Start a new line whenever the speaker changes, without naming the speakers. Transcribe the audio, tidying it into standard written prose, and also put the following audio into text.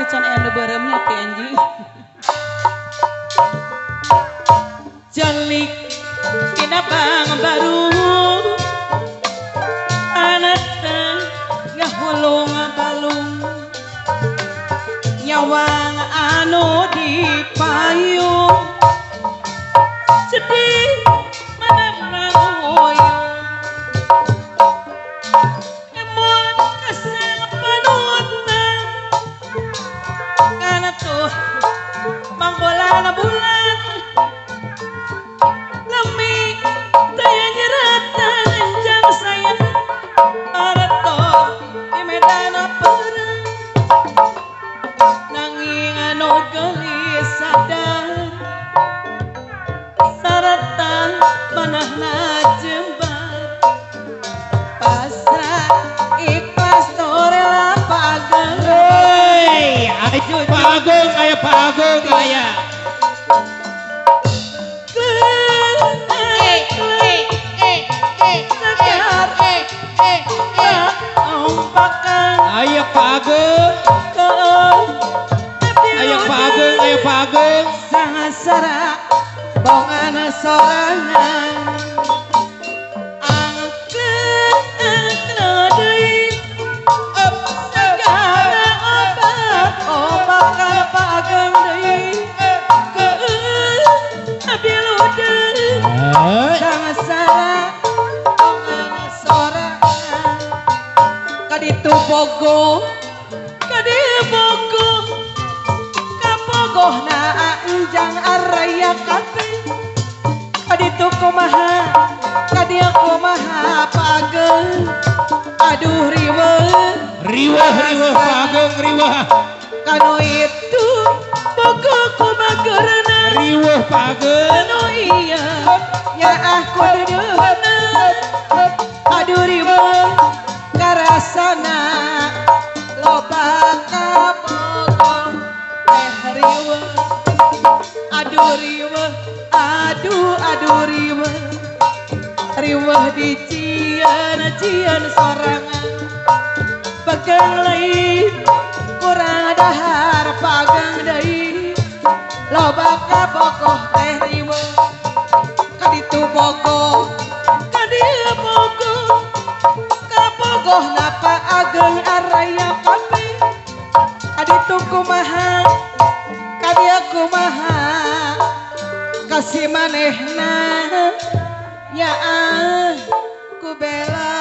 Acan aya nu beureumnya Ki Anji. Jalik tina bang baru anak ngahulung balung nyawang anu dipayung sedih manehna hoyong emut kasang panutan kana tuh mangbolana bulan lemi daya nyeratan enjang sayang areto di medan perang nanging anu geulis sadar sarta manahna jembar pasrah ikhlas torela pagang.
Hei, ayo Pak Agung, ayo Pak Agung, aya. Ayo Pak Agung, ayo Pak Agung, ayo Pak Agung.
Sangasara bongana sorangan angkleng angkleng deui segala obat obakan Pak Ageng deui keueuh abdi ludeung. Sangasara bongana sorangan kaditu bogo kadieu bogo kapogohna enjang araya kabeh kaditu kumaha kadieu kumaha Pak Ageng aduh riweuh
riweuh riweuh Pak Ageng riweuh
kanu itu bogo kumageurna
riweuh Pak Ageng
anu iya nyaah kududuhna aduh riweuh karasana loba kapogoh teh riweuh aduh riweuh aduh aduh riweuh riweuh di cian cian sorangan pegang lain kurang dahar pagang deui loba kapogoh teh riweuh kaditu bogoh kadieu bogoh kapogoh napa ageng araya kabeh kaditu kumaha kadieu kumaha kasih manehna nyaah ku bela.